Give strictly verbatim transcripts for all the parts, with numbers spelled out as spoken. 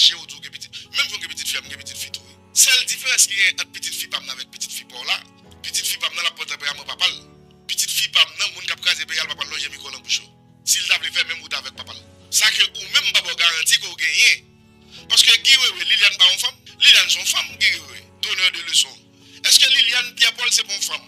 mache, ou di w gen pitit. Menm jan w gen pitit fi a, m gen pitit fi tou wi. Sèl diferans ki gen ant pitit fi pa m nan avèk pitit fi pa w la, pitit fi pa m nan l ap pran tanperaman papa l. Pitit fi pa m nan, moun k ap kraze peyi a, l p ap al lonje mikwo nan bouch yo. Si l ta vle fè menm wout avèk papa l. Sa ke ou menm m pa ba w garanti ke w genyen. Paske Guy Wewe, Liliane pa yon fanm? Liliane se yon fanm, Guy Wewe, donneur de leçon. Èske Liliane Pierre Paul se pa yon fanm?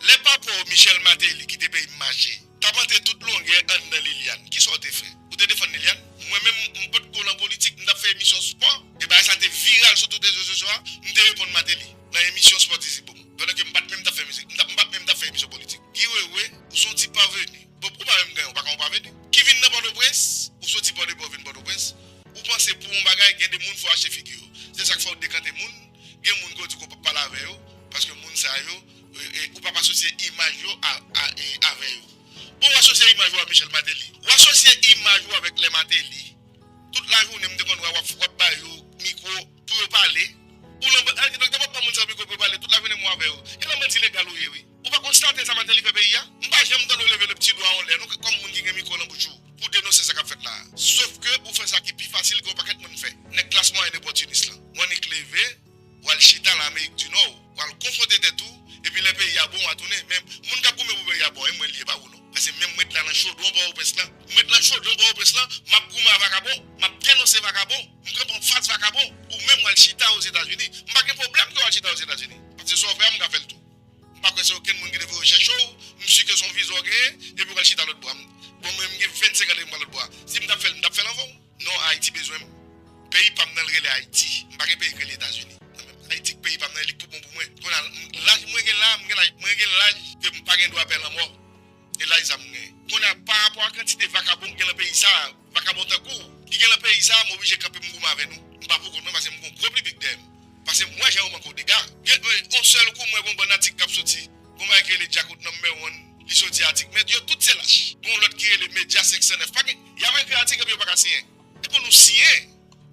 Lè papa w Michel Martelly kite peyi m mache, t ap antre tout longè anndan Liliane, kisa w te fè? Ou te defann Liliane? Mwen menm, m potko nan politik, m t ap fè emisyon spò, e bagay sa te viral sou tout rezo sosyo a, m te reponn Martelly nan emisyon spò Dizzy Boom. Pandan ke m pa t menm t ap fè mizik, m t ap, m pa t menm t ap fè emisyon politik. Guy Wewe, ou se yon ti paveni. Bon, ou pa menm genyen, ou pa ka yon paveni. Ki vin nan Pòtoprens, ou soti Pòdepè, ou vin Pòtoprens, ou panse pou yon bagay, gen de moun fò w achte figi yo. Se sa k fè w dekante moun, gen moun ke w di ke w p ap pale avè yo, paske moun sa yo, e, e, ou p ap asosye imaj yo a, a, e, avè yo. Bon, w asosye imaj ou a Michel Martelly. W asosye imaj ou avèk lè Martelly. Tout lajounen, m te konn wè w ap, w ap ba yo mikwo pou yo pale. Ou nan, e, donk, te w ap ba moun sa yo mikwo pou yo pale, tout lajounen m wè w avè yo. E nan manti legal ou ye, wi. Ou pa konstate sa Martelly fè peyi a? M pa janm tande w leve le pti dwa anlè, non, kòm moun ki gen mikwo nan bouch ou, pou denonse sa k ap fèt la a. Sof ke ou fè sa ki pi fasil ke yon pakèt moun fè. Nèg klas mwayèn opòtinis lan. W annik leve, w al chita nan Amerik di Nò, w al konfwonte tèt ou, epi lè peyi a bon, w a tounen. Men moun k ap goumen pou peyi a bon, e mwen l ye, pa ou non. Paske menm mwen t la nan chodron Pòtoprens lan. Mwen t lan chodron Pòtoprens lan, m ap goumen a vakabon, m ap denonse vakabon, m kanpe anfas vakabon. Ou menm w al chita Ozetazini. M pa gen pwoblèm ke w al chita Ozetazini. Paske sa w fè a, m ka fè l tou. M pa kwè se okenn moun ki te voye w chèche w. M si ke se yon viza w genyen, epi w al chita lòt bò a. Bon, mwen, m gen vennsenk an depi m pran lòt bò a. Si m t ap fè l, m t ap fè l anvan w. Non, Ayiti bezwen m. Peyi pa m nan l rele Ayiti. M pa gen peyi k rele Etazini. Mwen menm, Ayiti k peyi pa m nan, li k pou bon pou mwen. Kounye a, laj mwen gen la, m gen laj, mwen gen laj ke m pa gen dwa pè lanmò. E laj sa m gen. Kounye a, pa rapò a kantite vakabon k gen nan peyi sa a, vakabon tankou w, ki gen nan peyi sa a, m oblije kanpe m goumen avè nou. M pa pou kont mwen paske m gen yon gwo piblik dèyè m. Paske m wè jan yo manke w dega. Gen, e, yon sèl kou, m wè gen yon bann atik k ap soti. Gon bagay ki rele Djakout number one, li soti atik. Men yo tout se lach. Gon lòt ki rele Medya senk san nèf. Pa gen, y ap ekri atik epi yo pa ka siyen. E pou nou siyen,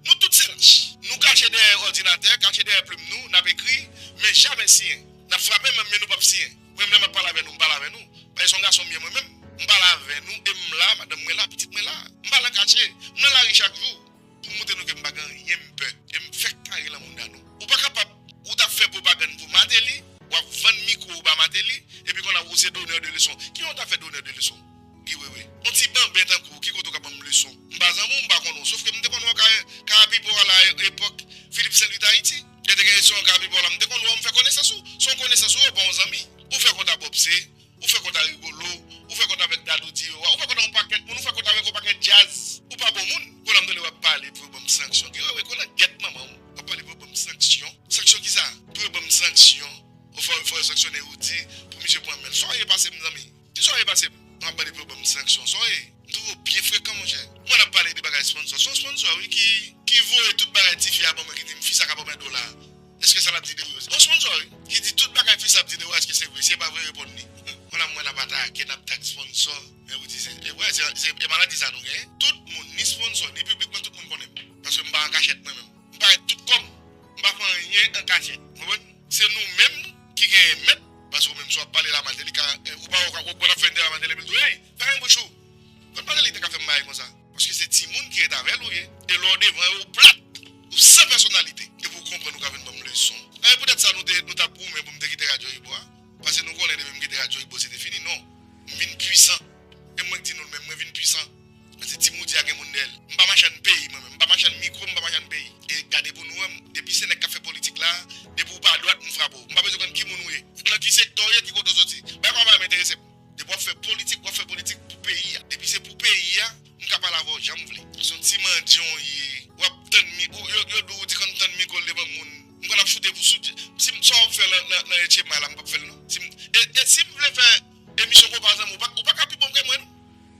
nou tout se lach. Nou kache dèyè òdinatè, kache dèyè plim nou, n ap ekri, men jamè siyen. N ap frape menm, men nou p ap siyen. Mwen menm, lè m ap pale avè nou, m pale avè nou. Paske se yon gason m ye mwen menm. M pale avè nou, e m la, madanm mwen la, pitit mwen la. M pa nan katye, m nan lari chak jou. Pou montre nou ke m pa gen anyen m pè. E m fèk kare lan mounda nou. Ou pa kapab, ou t ap fè pwopagann pou Martelly, w ap vann mikwo ou ba Martelly, epi kounye a ou se donneur de leçon. Kijan w ta fè donneur de leçon? Guy Wewe. Yon ti banben tankou w, ki kote w ka ban m leson? M pa zanmi w, m pa konnen w. Sof ke m te konn wè w Kara-, Karapipo a la epòk Philippe Saint-Louis Tahiti. Lè te gen restoran Karapipo a la, m te konn wè w, m fè konesans ou. Se yon konesans ou, ou pa yon zanmi. Ou fè kont a Bob C, ou fè kont a Rigolo, ou fè kont avèk Dadou Diyo a, ou fè kont a yon pakèt moun, ou fè kont avèk yon pakèt djaz. Ou pa bon moun. Kounye a m tande w ap pale pou yo ban m sanksyon. Guy Wewe, kounye a gèt manman w. W ap pale pou yo ban m sanksyon. Sanksyon kisa? Pou yo ban m sanksyon. Ou fò, fò yo sanksyone Roody pou misye pran men l. Sa w ye pase m, zanmi? Kisa w ye pase m? Mwen ap pale pou yo ban m sanksyon. Sa w ye? M twouve w byen frekan, monchè. Mwen ap pale de bagay sponsor. Se yon sponsor, wi, ki, ki voye tout bagay tifi a ban mwen, ki di m, "Fi sa ka ban mwen dola." Èske sa l ap di de vre osi? Yon sponsor, wi, ki di tout bagay fi sa ap di de vre, èske se vre? Si e pa vre, reponn li. Mwen ap, mwen ap atake, n ap tag sponsor. Men Roody se, e, wè, se, se, e maladi sa nou genyen. Tout moun, ni sponsor, ni piblik mwen, tout moun konnen m. Paske m pa an kachèt mwen menm. M parèt tout kò m. M pa fè anyen an kachèt. Ou konprann? Se nou menm ki genyen mèt, paske ou menm si w ap pale la Martelly ka, eh, ou pa wè w konn ap fè entèvyou a Martelly epi l di w, "Hey, fèmen bouch ou." Konn Martelly te ka fè m bagay konsa. Paske se timoun ki ret avè l ou ye. E lè w devan yo, ou plat, ou san pèsonalite. Epi w konprann ou ka vin ban m leson. E poutèt sa nou te, nou t ap goumen pou m te kite radyo Ibo a. Paske nou konnen depi m kite radyo Ibo se te fini, non. M vin pwisan. E mwen k di nou l menm, mwen vin pwisan. Paske Ti Moody a gen moun dèyè l. M pa machann peyi mwen menm, m pa machann mikwo, m pa machann peyi. E gade pou nou wè, depi se nèg k ap fè politik la, depi w pa dwat, m frape w. M pa bezwen konn ki moun ou ye, nan ki sektè w ye, ki kote w soti. Bagay pa, pa menm enterese m. Depi w ap fè politik, w ap fè politik pou peyi a. Depi se pou peyi a, m ka pale avè w jan m vle. Se yon ti mandyan w ye. W ap tann mi-, ou, yo, yo di w ou di konn tann mikwo l devan moun. M konn ap choute pou sou, si m, sa w ap fè nan, nan, nan Etchema la, m p ap fè l non. Si m, e, e si m vle fè emisyon konpa zanmi, ou pa, ou pa ka pi bon ke mwen non.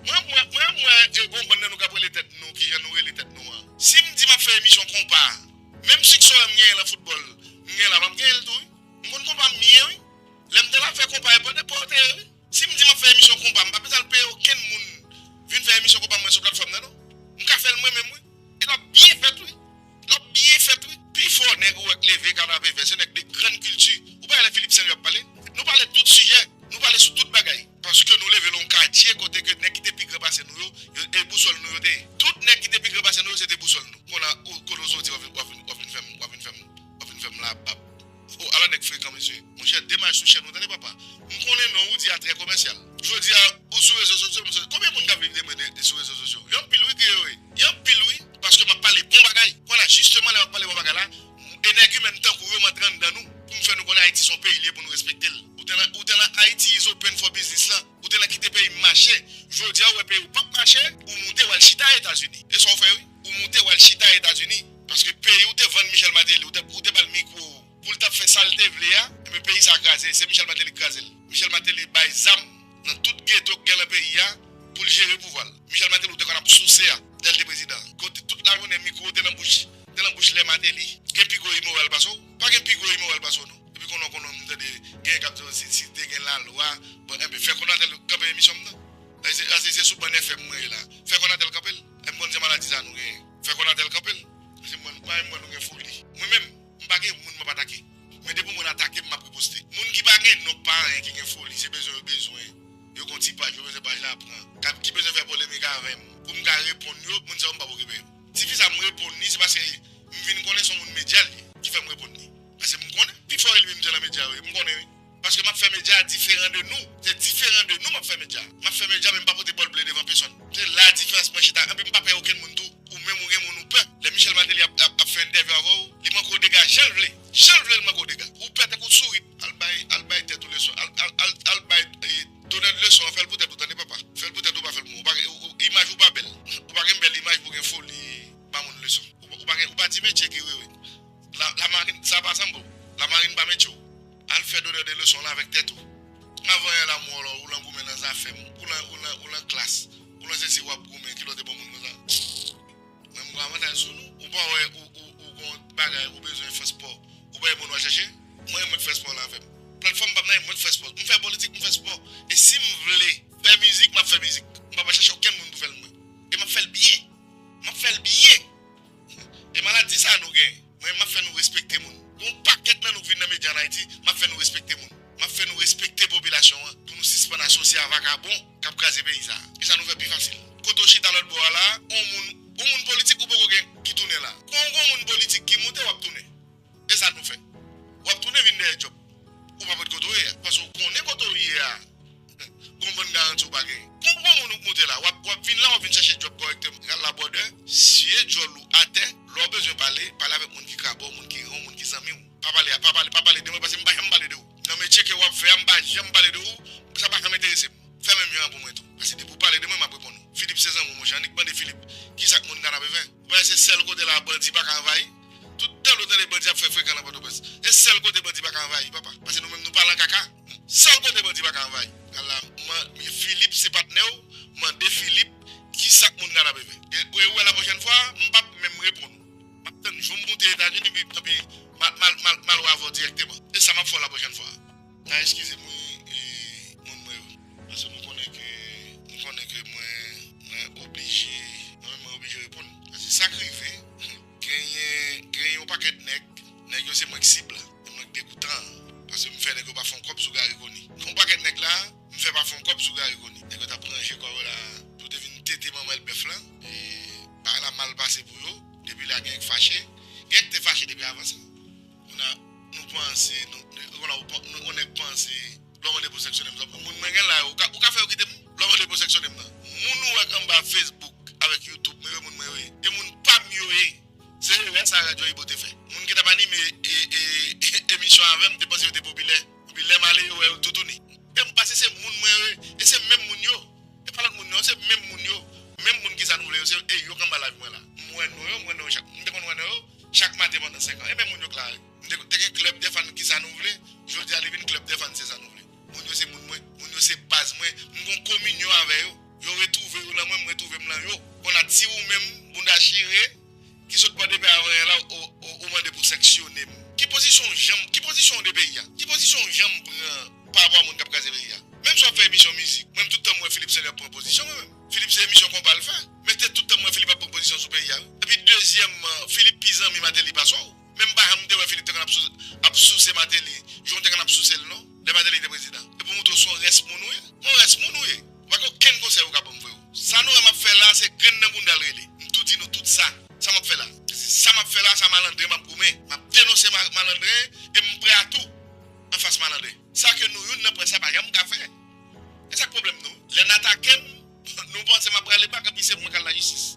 Mwen, mwen, mwen, mwen, e, gon bann nan nou k ap rele tèt nou, kijan nou rele tèt nou an. Si m di m ap fè emisyon konpa, menm siksè m genyen nan foutbòl, m genyen la, m ap genyen l tou, wi. M konn konpa m byen, wi. Lè m te la fè konpa, e pa nenpòt, wi. Si m di m ap fè emisyon konpa, m pa bezwen al peye okenn moun vin fè emisyon konpa mwen sou platfòm nan, non. M ka fè l mwen menm, wi. E l ap byen fèt, wi. L ap byen fèt, wi. Pifò nèg ou wè k leve kanapevè, se nèg de grann kilti. Ou pa wè lè Philippe Saint-Louis ap pale? Nou pale tout sijè. Nou pale sou tout bagay. Paske nou leve nan yon katye kote ke nèg ki te pi gran pase nou yo, yo, e bousòl nou yo te ye. Tout nèg ki te pi gran pase nou yo, se te bousòl nou. Kounye a, ou, kote Lè w wè peyi w p ap mache, ou moute w al chita Etazini. E sa w fè, wi. Ou moute w al chita Etazini. Paske peyi w te vann Michel Martelly, ou te, ou te ba l mikwo pou l t ap fè sa l te vle a, enben peyi sa a kraze. Se Michel Martelly ki kraze l. Michel Martelly bay zam nan tout geto k gen nan peyi a pou l jere pouvwa l. Michel Martelly ou te konn ap souse a, lè l te prezidan. Kote tout lajounen mikwo te nan bouch, te nan bouch lè Martelly. Gen pi gwo imoral pase w? Pa gen pi gwo imoral pase w non. Epi konnen w konnen m tande gen k ap di w si, si te gen lalwa, bon, enben fè Konatèl kanpe emisyon m nan. Ase, ase se sou bann F M mwen ye la. Fè Konatèl kanpe l. E m konn se maladi sa nou genyen. Fè Konatèl kanpe l. Se mwen, pa mwen nou gen foli. Mwen menm, m pa gen moun m ap atake. Men depi moun atake m, m ap riposte. Moun ki pa gen nonm, pa anyen, ki gen foli, se bezwen yo bezwen. Yo gon ti paj, yo bezwen paj la pran. K ap, ki bezwen fè polemik avè m. Pou m ka reponn yo, moun sa yo m p ap okipe yo. Tifi sa m reponn li, se paske m vin konnen se yon moun medya li ki fè m reponn li. Paske m konnen, pi fò e li menm ki nan medya yo ye, m konnen wi. Paske m ap fè medya diferan de nou. Se diferan de nou m ap fè medya. M ap fè medya men m pa pote bòl ble devan pesonn. Se la diferans mwen chita. Epi m pa pè okenn moun tou. Ou menm ou gen moun ou pè. Lè Michel Martelly ap, ap, ap fè entèvyou avè w, li manke w dega jan l vle. Jan l vle l manke w dega. Ou pè tankou sourit. Al bay, al bay tèt ou leson. Al, al, al, al bay e, Donald leson an, fè l pou tèt ou tande papa. Fè l pou tèt ou, pa fè l pou mwen. Ou pa gen, ou, ou, imaj ou pa bèl. Ou pa gen bèl imaj pou gen foli ba moun leson. Ou, ou pa gen, ou pa ti metye ki wewe. La, lamarin, sa pa sanble w. Lamarin pa metye w. Al fè Donald leson la avèk tèt ou. Avan yè la mò la, ou lan goumen nan zafè m. Ou lan, ou lan, ou lan klas. Ou lan sesi w ap goumen. Ki lòt e bon moun konsa? Mwen m gon avantaj sou nou. Ou pa wè ou, ou, ou gon bagay, ou bezwen fè spò. Ou pa gen moun w al chache? Mwen, mwen k fè spò la avè m. Platfòm pa m nan, mwen k fè spò. M fè politik, m fè spò. E si m vle fè mizik, m ap fè mizik. M pa pral chache okenn moun pou fè l mwen. E m ap fè l byen. M ap fè l byen. E maladi sa nou gen. Mwen, m ap fè nou respekte moun. Gon pakèt nan nou k vin nan medya ann Ayiti, m ap fè nou respekte moun. M ap fè nou respekte popilasyon an pou nou sispann asosye a vakabon k ap kraze peyi sa a. E sa nou fè pi fasil. Kote w chita lòt bò a la, on moun, on moun politik ou poko gen ki tounen la. Kon gon moun politik ki moute, w ap tounen. E sa nou fè. W ap tounen vin dèyè djòb. Ou pa p ret kote w ye a. Paske w konnen kote w ye a. Gon bann garanti ou pa genyen. Gon, gon moun ou k moute la. W ap, w ap vin la, w ap vin chache djòb kòrèkteman. Gad la bwòdè, siye djòl ou atè, lè w bezwen pale, pale avèk moun ki krab ou, moun ki ren w, moun ki zanmi w. Pa pale, pa pale, pa pale de mwen, paske m pa janm pale de ou. Nan metye ke w ap fè a, m pa janm pale de ou, sa pa janm enterese m. Fè menm jan an pou mwen tou. Paske depi w pale de mwen, m ap reponn ou. Filip se zanmi w, monchè. Annik mande Filip, kisa k moun Kanapevè? Ou pa wè se sèl kote la bandi pa ka anvayi? Tout tan nou tande bandi ap fè frekan nan Pòtoprens. E sèl kote bandi pa ka anvayi, papa. Paske nou menm nou pa lan kaka. Sèl kote bandi pa ka anvayi. Ala, man, Filip se patnè w, mande Filip kisa k moun Kanapevè. E, e ou wè lapwochèn fwa, m p ap menm reponn ou. M ap tann jou m moute Etazini, epi, epi m al, m al, m al, m al wè avè w dirèkteman. E sa m ap fè w lapwochèn fwa. N a eskize m wi, e, moun mwen yo. Paske nou konnen ke, nou konnen ke mwen, mwen oblije, mwen menm mwen oblije reponn. Paske sa k rive, genyen, genyen yon pakèt nèg, nèg yo se mwen k sib la. E mwen k degoutan. Paske m fè nèg yo pa fè yon kòb sou Garry Conille. Yon pakèt nèg la, m fè pa fè yon kòb sou Garry Conille. Nèg yo t ap ranje kò yo la, pou te vin tete manmèl bèf la. E bagay la mal pase pou yo. Depi la gen k fache. Gen k te fache depi avan sa. Kounye a, nou panse, nou, kounye a, ou pa- nou, yon nèg panse, lè w mande pou sanksyone m, sa, moun mwen gen la, ou ka, ou ka fè yo kite m? Lè w mande pou sanksyone m nan. Moun ou wè k anba Facebook avèk YouTube, mwen yo, moun mwen yo ye. E moun pa m yo ye. Se erè sa Radyo Ibo te fè. Moun ki t ap anime e, e, e, emisyon avè m te panse yo te popilè. Epi lè m ale, yo wè yo toutouni. E m pase se moun mwen yo ye. E se menm moun yo. E pa lòt moun non, se menm moun yo. Menm moun ki sa nou vle yo, se e yo k anba live mwen la. M wè non yo, m wè non yo chak. M te konn wè non yo chak maten pandan senk an. E menm moun yo k la. M te, te gen club de fan ki sa nou vle. Jodi a, li vin club de fan se sa nou vle. Moun yo se moun mwen. Moun yo se baz mwen. M gon kominyon avè yo. Yo retwouve yo lan mwen, m retwouve m lan yo. Kounye a, si ou menm, bounda chire, ki sot bò de pè avanyè la, ou, ou, ou mande pou sanksyone m. Ki pozisyon w janm, ki pozisyon w de peyi a? Ki pozisyon w janm pran pa rapò a moun k ap kraze peyi a? Menm si w ap fè emisyon mizik, mwen menm tout tan m wè Philippe Saint-Louis ap pran pozisyon, mwen menm. Philippe se emisyon konpa l fè, men te tout tan m wè Philippe ap pran pozisyon sou peyi a, wi. Epi dezyèmman, Philippe pi zanmi Martelly pase w. Men m pa janm te wè Philippe te konn ap sou, ap souse Martelly, jan w te konn ap souse l non, lè Martelly te prezidan. E pou montre w se yon rès moun ou ye, yon rès moun ou ye. Ou pa gen okenn konsèy ou ka ban m vre wi. Sa nou wè m ap fè la, se grenn nan bounda l rele. M tou di nou tout sa. Sa m ap fè la. Se sa m ap fè la, sa malandren m ap goumen. M ap denonse ma- malandren e m prè a tou anfas malandren. Sa ke nou youn nan près la pa janm ka fè. E sa k pwoblèm nou. Lè n atake m, nou panse m ap prale bak, epi se mwen k al lajistis.